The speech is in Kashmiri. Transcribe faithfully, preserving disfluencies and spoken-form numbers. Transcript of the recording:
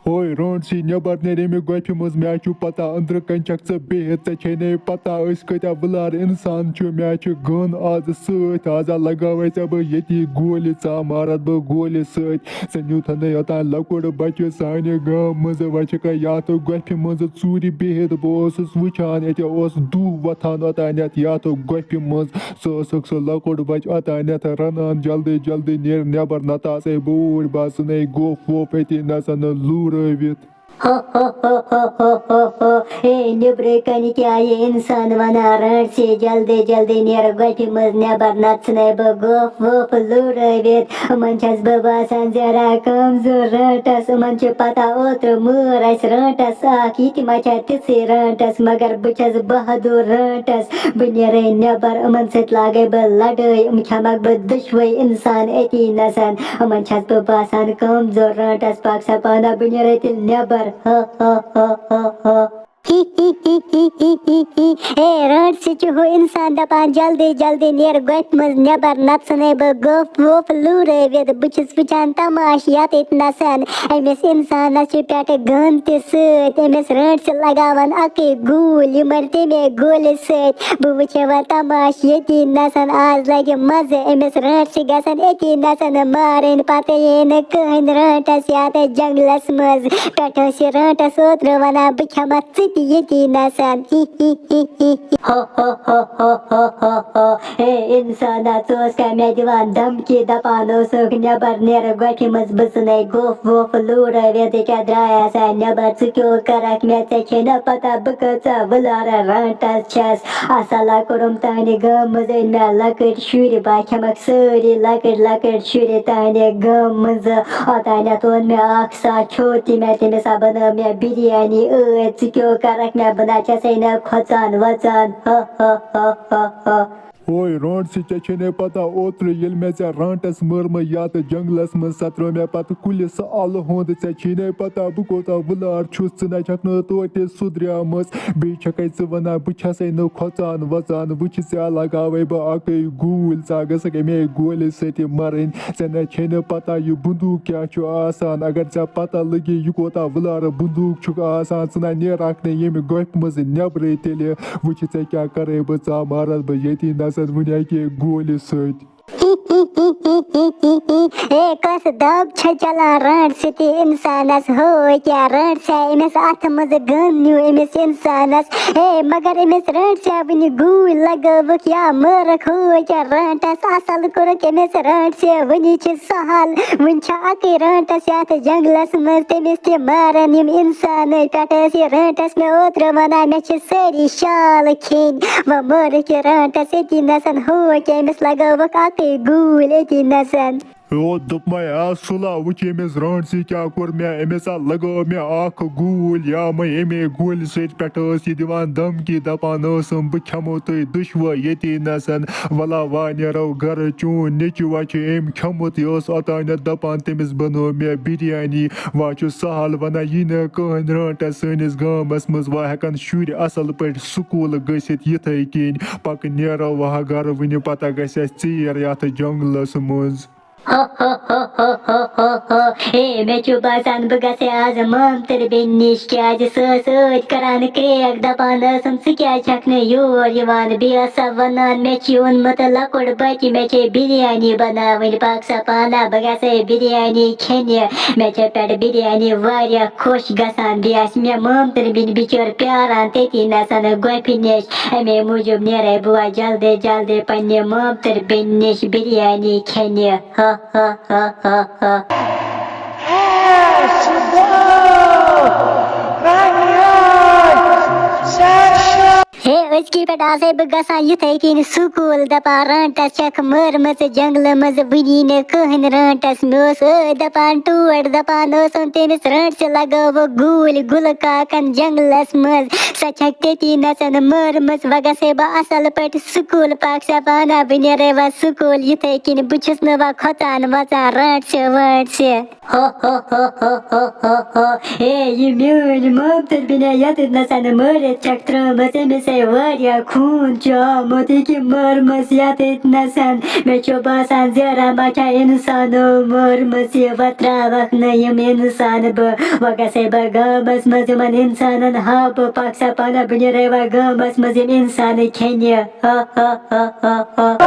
ہوے رٲنٛٹسی، نٮ۪بر نیرے مےٚ گۄپھِ منٛز، مےٚ چھُ پتہ أنٛدرٕ کنہِ چھکھ ژٕ بِہِتھ، ژےٚ چھے نے پتہ أسۍ کۭتیٛاہ وٕلار انسان چھِ، مےٚ چھِ گٔن آز سۭتۍ، آز لگاوے ژےٚ بہٕ ییٚتی گولہِ، ژٕ ہا مارتھ بہٕ گولہِ سۭتۍ، ژےٚ نیوٗتھ نے یوٚتام لۄکُٹ بچہِ سانہِ گامہٕ منٛزٕ، وۄنۍ چھکھ یتھ گۄپھِ منٛز ژوٗرِ بِہِتھ، بہٕ اوسُس وٕچھان ییٚتہِ اوس دُہ وۄتھان اوٚتانٮ۪تھ یتھ گۄپھِ منٛز، ژٕ ٲسکھ سُہ لۄکُٹ بچہٕ اوٚتانٮ۪تھ رنان، جلدی جلدی نیر نٮ۪بر، نتہٕ آسے بہٕ اوٗرۍ، بہٕ آسہٕ نے گوٚپھ ووٚپھ أتی نژان لوٗرٲوِتھ۔ ہو ہو ہو ہو ہو ہو ہو۔ ہے، نیٚبرٕ کنہِ تہِ آیہِ انسان ونان، رانٛٹسے جلدی جلدی نیر گۄپھِ منٛز نٮ۪بر، نتہٕ ژھٕنے بہٕ گوٚپھ ووٚپھ لوٗرٲوِتھ۔ یِمن چھَس بہٕ باسان ذرا کمزور رانٛٹس، یِمن چھِ پتہ اوترٕ مٲر اَسہِ رانٛٹس اکھ، یہِ تہِ ما چھا تِژھٕے رانٛٹس، مگر بہٕ چھَس بہادُر رانٛٹس۔ بہٕ نیرے نٮ۪بر، یِمن سۭتۍ لاگے بہٕ لڑٲے، یِم کھٮ۪مکھ بہٕ دُشوے انسان أتی نسن۔ یِمن چھَس بہٕ باسان کمزور رانٛٹس، پاک سا پانا، بہٕ نیرے تیٚلہِ نٮ۪بر۔ ہا ہا ہا ہا ہا۔ ہی ہی ہی ہی ہی ہی ہی۔ ہے رانٛٹسہِ، چھُ ہُہ انسان دپان جلدی جلدی نیر گۄپھِ منٛز نٮ۪بر، نتہٕ ژھٕنے بہٕ گوٚپھ ووٚپھ لوٗرٲوِتھ۔ بہٕ چھُس وٕچھان تماشہٕ یتھ أتۍ نسن۔ أمِس انسانس چھِ پٮ۪ٹھٕ گن تہِ سۭتۍ، أمِس رانٛٹسہِ لگاوان اکٕے گوٗلۍ، یہِ مرِ تمے گولہِ سۭتۍ۔ بہٕ وٕچھے وۄنۍ تماشہٕ ییٚتی نسن، آز لگہِ مزٕ، أمِس رانٛٹسہِ گژھن أتی نسن مارٕنۍ، پتہٕ یی نہٕ کٕہٕنۍ رانٛٹس یتھ جنگلس منٛز۔ پٮ۪ٹھٕ ٲس یہِ رانٛٹس اوترٕ ونان، بہٕ کھٮ۪متھ ژٕ تہِ ییٚتی نسن۔ ہی ہی ہی ہی ہی۔ ہو ہو ہو ہو ہو ہو ہو۔ ہے انسانا، ژٕ اوسکھا مےٚ دِوان دھمکی، دپان اوسُکھ نٮ۪بر نیرٕ گۄپھِ منٛز، بہٕ ژھٕنے گوٚپھ ووٚپھ لوٗرٲوِتھ، یہِ کیٛاہ درٛایاسا نٮ۪بر؟ ژٕ کیٛاہ کرکھ مےٚ؟ ژےٚ چھے نا پتہ بہٕ کۭژاہ وٕلارٕ رانٛٹس چھَس؟ اصلا کوٚرُم تہنٛدِ گامہٕ منٛز أنۍ مےٚ لۄکٕٹۍ شُرۍ، بہٕ کھٮ۪مکھ سٲری لۄکٕٹۍ لۄکٕٹۍ شُرۍ تہنٛدِ گامہٕ منٛزٕ۔ اوٚتانٮ۪تھ اوٚن مےٚ اکھ سا کھیوٚو تہِ مےٚ، تٔمِس ہا بنٲو مےٚ بِریانی ٲدۍ۔ ژٕ کیٛاہ کرکھ مےٚ؟ بہٕ نہ چھسے نہ کھۄژان وۄژان۔ ہا ہا ہا ہا ہا۔ اوے رانٛٹسہِ، ژےٚ چھے نے پتہ، اوترٕ ییٚلہِ مےٚ ژےٚ رانٛٹس مٲرمٕژ یتھ جنگلس منٛز، سۄ ترٲو مےٚ پتہٕ کُلِس سُہ الہٕ ہُنٛد۔ ژےٚ چھے نے پتہ بہٕ کوٗتاہ وٕلار چھُس، ژٕ نہ چھکھ نہٕ توتہِ سُدریمٕژ۔ بیٚیہِ چھکھے ژٕ ونان بہٕ چھسے نہٕ کھۄژان وۄژان، وٕچھ ژےٚ لگاوے بہٕ اکٕے گوٗلۍ، ژٕ ہا گژھکھ امے گولہِ سۭتۍ مرٕنۍ۔ ژےٚ نہ چھے نہٕ پتہ یہِ بندوٗق کیٛاہ چھُ آسان، اگر ژےٚ پتہ لگی یہِ کوٗتاہ وٕلارٕ بندوٗق چھُکھ آسان، ژٕ نہ نیرکھ نہٕ ییٚمہِ گۄپھِ منٛز نٮ۪برٕے تیٚلہِ۔ وٕچھ ژےٚ کیٛاہ کرے بہٕ، ژٕ ہا مارتھ بہٕ ییٚتی نسن وٕنہِ اکے گولہِ سۭتۍ۔ ہے، کۄس دب چھےٚ چلان رانٛٹسہِ تہِ انسانس؟ ہو کیٛاہ رانٛٹسہِ، أمِس اتھٕ منٛز گن نیوٗ أمِس انسانس۔ ہے، مگر أمِس رانٛٹسہِ وٕنہِ گوٗلۍ لگٲوٕکھ یا مٲرٕکھ۔ ہو کیٛاہ رانٛٹس، اصل کوٚرُکھ أمِس رانٛٹسہِ، وٕنہِ چھِ سہل، وٕنہِ چھِ اکٕے رانٛٹس یتھ جنگلس منٛز، تٔمِس تہِ مارن یِم انسانٕے۔ پٮ۪ٹھٕ ٲس یہِ رانٛٹس مےٚ اوترٕ ونان، مےٚ چھِ سٲری شال کھیٚنۍ۔ وۄنۍ مٲرٕکھ یہِ رانٛٹس أتی نسن، ہو کیٛاہ أمِس لگٲوٕکھ اکٕے گوٗلۍ أتی نسن۔ او دوٚپمَے، آ سُلا، وٕچھ أمِس رانٛٹسہِ کیٛاہ کوٚر مےٚ، أمِس ہا لگٲو مےٚ اکھ گوٗلۍ، یا مَے اَمے گوٗلۍ سۭتۍ پٮ۪ٹھٕ ٲس یہِ دِوان دھمکی، دَپان ٲسٕم، بہٕ کھٮ۪مو تُہۍ دُشوَے ییٚتی نَسَن، وَلا وا نیرو گَرٕ، چون نیٚچوٗ ہا چھُ أمۍ کھیوٚمُت، یہِ اوس اوٚتانٮ۪تھ دَپان تٔمِس بَنٲو مےٚ بِریانی، وۄنۍ چھُ سہل وَنان، یی نہٕ کٕہٕنۍ رانٛٹَس سٲنِس گامَس منٛز، وۄنۍ ہٮ۪کَن شُرۍ اَصٕل پٲٹھۍ سکوٗل گٔژھِتھ یِتھَے کِنۍ، پَکہٕ نیرو وۄنۍ گَرٕ، وٕنہِ پَتہ گژھِ اَسہِ ژیر یَتھ جنٛگلَس منٛز۔ ہو ہو ہو ہو ہو ہو ہو۔ ہے، مےٚ چھُ باسان بہٕ گژھٕ آز مامتٕر بیٚنہِ نِش، کیٛازِ سۄ ٲس ٲدۍ کران کرٛیک، دپان ٲسٕم، "ژٕ کیٛازِ چھکھ نہٕ یور یِوان؟" بیٚیہِ ٲس سۄ ونان، "مےٚ چھُ اوٚنمُت لۄکُٹ بچہِ، مےٚ چھے بریانی بناوٕنۍ، پکھ سا پانہ، بہٕ گژھے بریانی کھٮ۪نہِ۔" مےٚ چھےٚ پٮ۪ٹھ بریانی واریاہ خۄش گژھان، بیٚیہِ آسہِ مےٚ مامتٕر بیٚنہِ بِچٲر پیاران تٔتی نسن گۄپھِ نِش، امے موٗجوٗب نیرے بہٕ وۄنۍ جلدی جلدی پننہِ مامتٕر بیٚنہِ نِش بریانی کھٮ۪نہِ۔ ہا ہا ہا ہا ہا۔ ہے، أزکی پٮ۪ٹھ آسے بہٕ گژھان یِتھے کِنۍ سکوٗل، دپان، "رانٛٹس چھکھ مٲرمٕژ جنگلہٕ منٛز، وُنی نہٕ کٕہٕنۍ رانٛٹس۔" مےٚ اوس ٲدۍ دپان ٹوٹھ، دپان اوسُم، "تٔمِس رانٛٹسہِ لگٲوٕکھ گوٗلۍ گُلہٕ کاکن جنگلس منٛز، سۄ چھکھ تٔتی نژان مٲرمٕژ، وۄنۍ گژھے بہٕ اصل پٲٹھۍ سکوٗل، پکھ سا پانہ، بہٕ نیرے وۄنۍ سکوٗل یِتھے کِنۍ، بہٕ چھُس نہٕ وۄنۍ کھۄژان وۄژان رانٛٹسہِ وانٛٹسہِ۔" ہو ہو ہو ہو ہو ہو ہو۔ ہے، یہِ میٲنۍ مامتٕر بیٚنہِ یَتٮ۪تھ نَسَن مٲرِتھ چھَکھ ترٛٲومٕژ، أمِس ہے واریاہ خوٗن چھُ آمُت یہِ کہِ مٔرمٕژ یَتھ أتنَسَن۔ مےٚ چھُ باسان زیرہ ما چھا اِنسانو مٔرمٕژ یہِ، وۄنۍ ترٛاوَکھ نہٕ یِم اِنسان بہٕ۔ وۄنۍ گژھے بہٕ گامَس منٛز یِمَن اِنسانَن ہاو بہٕ پَکھ سا پَنہ، بہٕ نیرے وۄنۍ گامَس منٛز یِم اِنسانٕے کھیٚنہِ۔ ہا، ہا، ہا، ہا، ہا۔